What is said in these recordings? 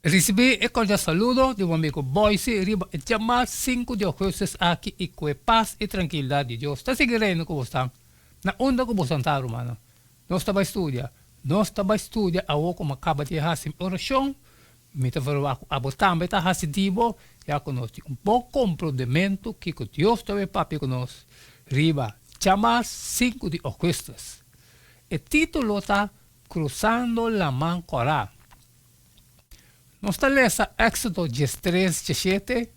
Risibí e kordial saludo di bo amigo Boyce riba e djamas sinku di ougùstus aki i ku e pas i trankilidat di Dios ta sigui reina ku bosnan na unda ku bosan ta rumannan. Nos ta bai studia. Nos ta bai studia awor ku mi a kaba di hasi mi orashon. Mi ta verwagt ku abo tambe ta hasi di bo, ya ku nos tin un bon komprondementu kiko Dios ta bai papia ku nos riba djamas sinku di ougùstus. E título ta Krusando Laman Kòrá. Nos ta lesa Éksodo diestres diesshete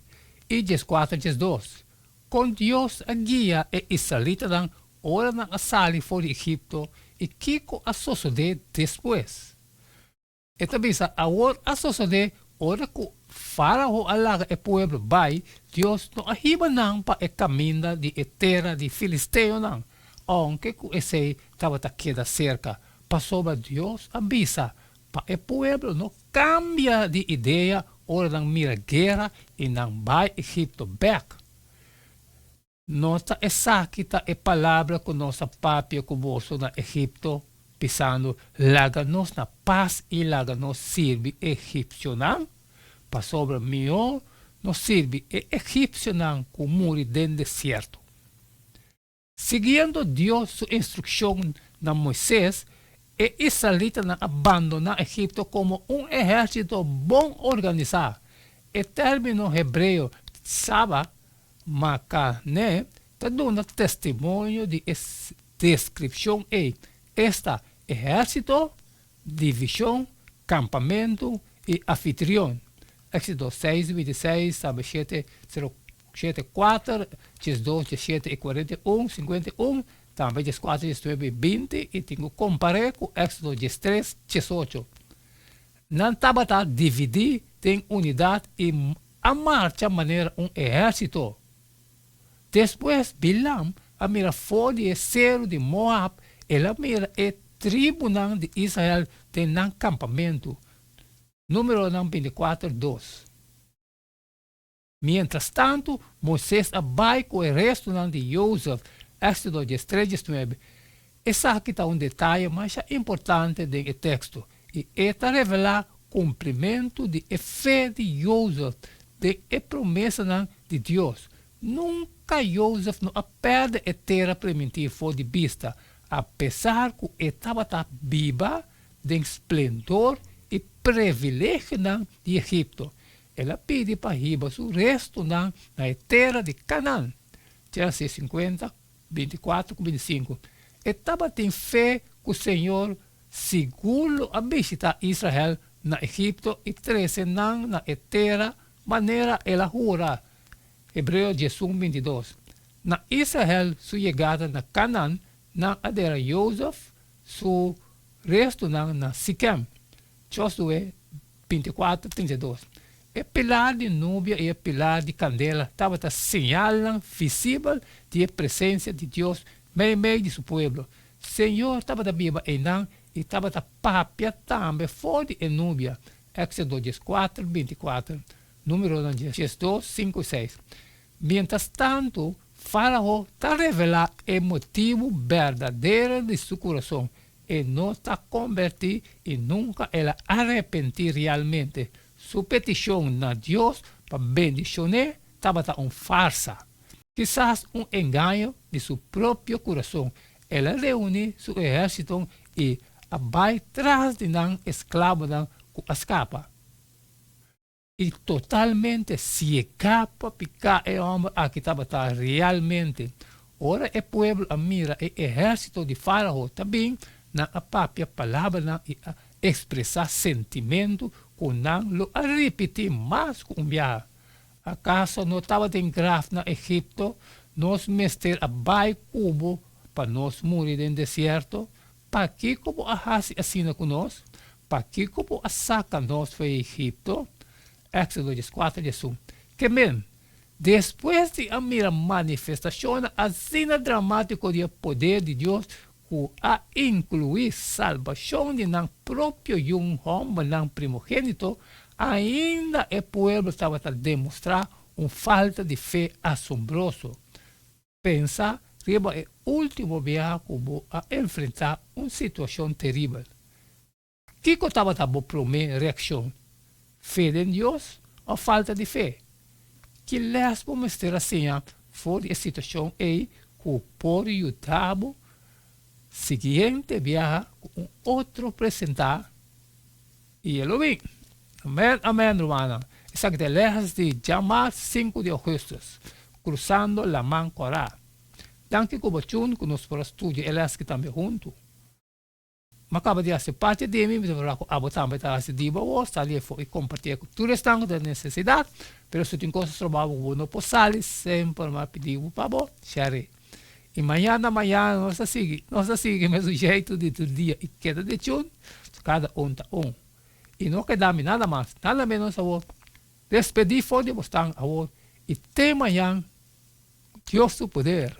i dieskuater diesdos, kon Dios a guia e israelitanan ora nan a sali for di Egipto i kiko a sosodé despues. E ta bisa, Awor a sosodé ora ku Fárao a laga e pueblo bai, Dios no a hiba nan pa e kaminda di e tera di filisteonan, ounke ku esei tabata keda serka, pasobra Dios a bisa pa e pueblo no kambia di idea ora nan mira guera i nan bai Egipto bèk. No ta esaki ta e palabra ku nos a papia ku boso na Egipto, bisando, Laga nos na pas i laga nos sirbi e egipsionan? Pasobra mihó nos sirbi e egipsionan ku muri den desierto. Siguiendo Dios su instrukshon na Moises, e israelitanan a bandoná Egipto komo un ehérsito bon organisá. E término hebreo tsaba Makane ta duna testimonio di e deskripshon ei, esta, ehérsito, divishon, kampamentu i anfitrion. Éxodo seis, bintiseis, tambe shete, sero, shete, kuater, diesdos, diesshete i kuarenta i un, sinkuenta i un, tambe dieskuater, diesnuebe i binti, i tin ku kompar'é ku Éxodo diestres, diesocho. Nan tabata dividí den unidat i a marcha manera un ehérsito. Despues Bilam a mira for di e seru di Moab, el a mira e tribunan di Israel den nan kampamentu. Númeronan bintikuater, dos. Mientrastantu, Moises a bai ku e restunan di Jozef, Éksodo diestres, diesnuebe. Esaki ta un detaye masha importante den e teksto, i e ta revelá kumplimentu di e fe di Jozef den e promesanan di Dios. Nunka Jozef no a pèrdè e tera primintí for di bista, apesar ku e tabata biba den splendor i privilegionan di Egipto. El a pidi pa hiba su restunan na e tera di Kanaan. Génesis sinkuenta, bintikuater ku bintisinku. E tabatin fe ku Señor sigur lo a bishitá Israel na Egipto i trese nan na e tera manera el a hura. Hebreo diesun, bintidos. Na Israel su yegada na Kanaan, nan a dera Jozef su restunan na Sikem. Josué bintikuater, 32. E pilar di nubia i e pilar di kandela tabata señalnan visibel di e presensia di Dios meimei di su pueblo. Señor tabata biba einan i tabata papia tambe for di e nubia, Éksodo dieskuater, bintikuater, Númeronan diesdos, sinku i seis. Miéntras tantu, Fárao ta revelá e motibu berdadero di su kurason, E no ta kombertí i nunka el a arepentí realmente. Su petishon na Dios pa bendishon'é tabata un farsa, kisas un engaño di su propio kurason. El a reuní su ehérsito i a bai tras di nan esklabonan ku a skapa. I totalmente siegá pa piká e hòmber aki tabata realmente. Ora e pueblo a mira e ehérsito di Fárao ta bin, nan a papia palabranan i a ekspresá sentimentu ku nan lo a ripití mas ku un biaha. Akaso no tabatin graf na Egipto? Nos mester a bai ku bo pa nos muri den desierto? Pakiko bo a hasi asina ku nos? Pakiko bo a saka nos for di Egipto? Éksodo dieskuater diesun. Ke men, despues di a mira manifestashonnan asina dramátiko di e poder di Dios ku a inkluí salbashon di nan propio yun hòmbernan primogénito, ainda e pueblo tabata demostrá un falta di fe asombroso. Pensa riba e último biaha ku bo a enfrentá un situashon teribel. Kiko tabata bo promé reakshon? Fe den Dios òf falta di fe? Ki lès bo mester a siña for di e situashon ei ku por yuda bo siguiente biaha ku un otro presentá i e lo bin? Amèn, amèn, rumannan. Esaki ta e lès di djamars sinku di ougùstùs, Krusando Laman Kòrá. Danki ku bo tune ku nos por a studia e lès aki tambe huntu. M'a kaba di hasi parti di mi, mi ta mira ku abo tambe ta hasi di bo awor, sali afó i kompartié ku tur esnan ku ta den nesesidat, pero si tin kos stroba bo ku bo no por sali, semper m'a pidi bo pa bo share. I mañana mañana nos ta sigui, nos ta sigui mesun jeitu di tur dia i keda di chun, kada un ta un. I no keda mi nada mas, nada menos awor. Despedí for di bosnan awor i te mañan, ku Dios su poder.